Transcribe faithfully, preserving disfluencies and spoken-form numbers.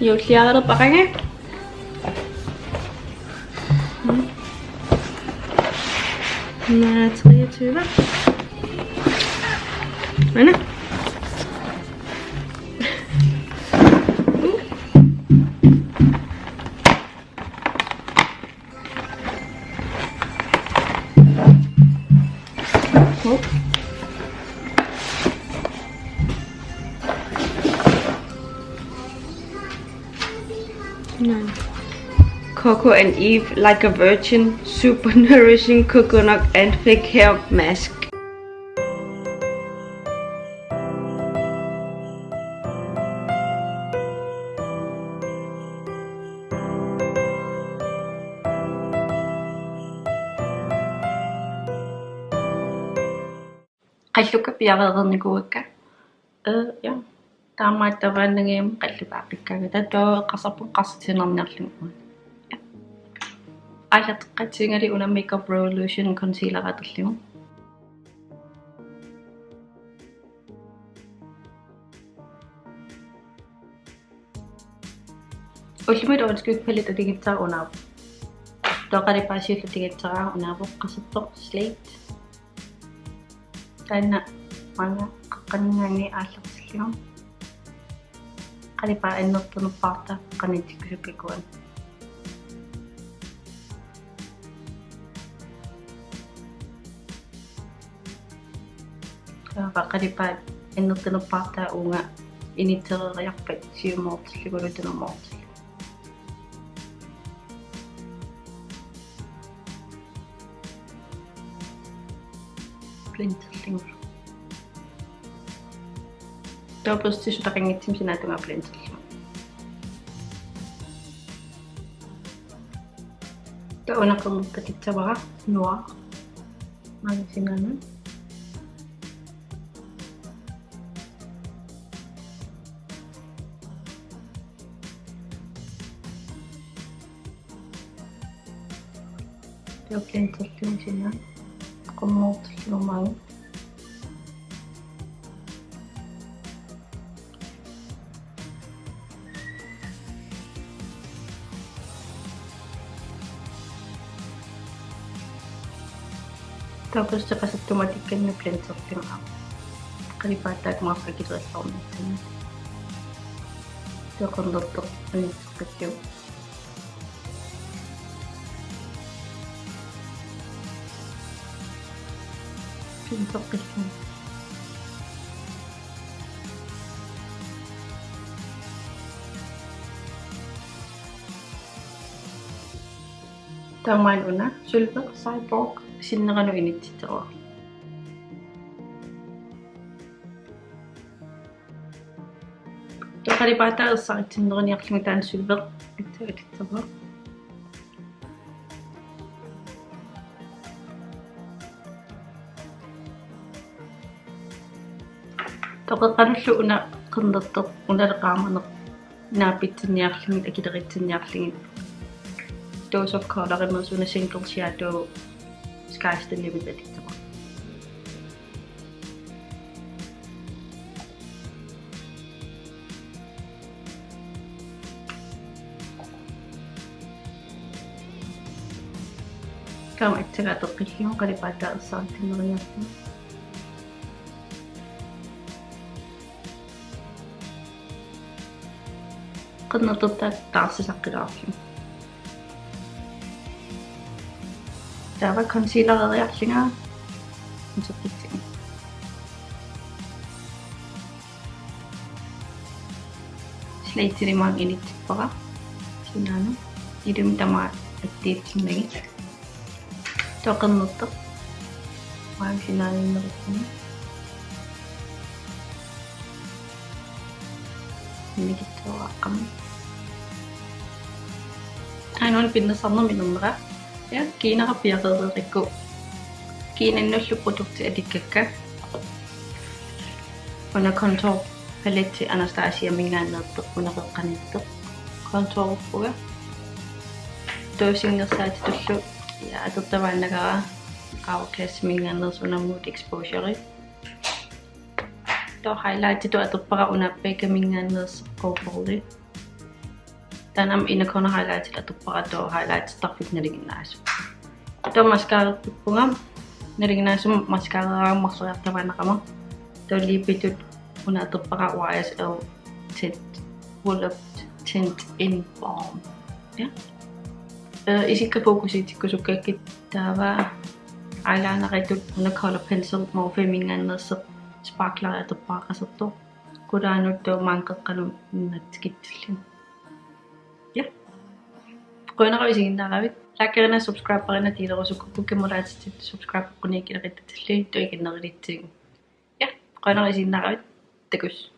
Juulliaraluarpara. Nummer treogtyve. Anna. Uh. Oh. No. Coco and Eve like a virgin, super nourishing coconut and fake hair mask. Qallukka piareernikuuakka. Eh, ja. Taamaattuaannanngilaq qallipaaqqikkaangat. Taava eqqarsarpunga eqqarsaatigiinnarniarlugu. Ja. Aallarteqqaatigalugu una Makeup Revolution concealer atorlugu. Ullumikkut øjenskygge palette atugassara una. Taava qalipaat siulleq atugassara una eqqarsarpoq Slate. Taanna maanga qeqqaninngaanniit aallartillugu. Qalipaat annertunerpaartaa qanitikkusukkakkit. Taava qalipaat annertunerpaartaa uunga initsereeriarpat siumoortillugulu tunumoortillugu. Blenderlugu. Taava børsti sutaqanngitsumik sinaatungaa blenderlugu. Taava una qernertaqassavara Noir. Maanga sinaanut. Taava blenderlugu sinaanut. Qummuutillumai. Taava qasseqasattumatikkanna blenderlugu. Qalipaataa maarsa akilerissarnissanni. Taava qernertoq anitseqqissuugut. Pintoqqissuun. Taamaammat una Sølvi Cyborg sinneranut inissittarpara. Taava qalipaataa ersaritsinneruniarlugu taanna Sølvi itsaatittarpara. Taava qeqqanullu una qernertoq una qaamaneq naapitsinniarlugit akileritsinniarlugit Dose of Colorimut una single shadow Sky's the Limit atussavara. Taava aatsaat atoqqillugu qalipaataa ersaritsinneruniarlugu. Qernertortaa taarsisaqqilaarlugu. Taava concealereriarlunga isertitsinga. Slatelimik inissippara. Sinaanut. Ilumut tamaat attiitsinnagit. Taava qernertoq. Maanga sinaaninnerussuni. Inikitsuaraaqqamik. Aajuna pinnersarnermik inernera. Ja, kiinara piareereerakku. Kiinannullu produktit atukkakka. Una contour palette Anastasiaminngaanneersoq una qeqqaniittoq. Contourerpunga. Taava singersaatitullu ja atortavaannagara Hourglassiminngaanneersoq una Mood Exposure. Taava highlightitut atorpara una Beccaminngaanneersoq Opal-i. Taanna inner corner highlightertut atorpara, taava highlightertarfik nalinginnaasumik. Taava mascararpippunga, nalinginnaasumik mascararaammik marloriartuaannarama. Taava lippitut una atorpara Y S L Tint Bullet Tint in Balm. Ja. Øh, isikka fokusiutikkusukkakkit, taava eyelineritut una color pencil Morpheminngaanneersoq sparkleri atorpara qasertoq. Qulaanut taava maani qeqqanut nunatsikitsillugu. Ja. Qujanaq isiginnaaravit. Likerina, subscriberina, delerusukkukkit, kammalaatitit subscribeqqunikkit ileqittatillugit, taava ikinnerulitsi. Ja, qujanaq isiginnaaravit. Takuss.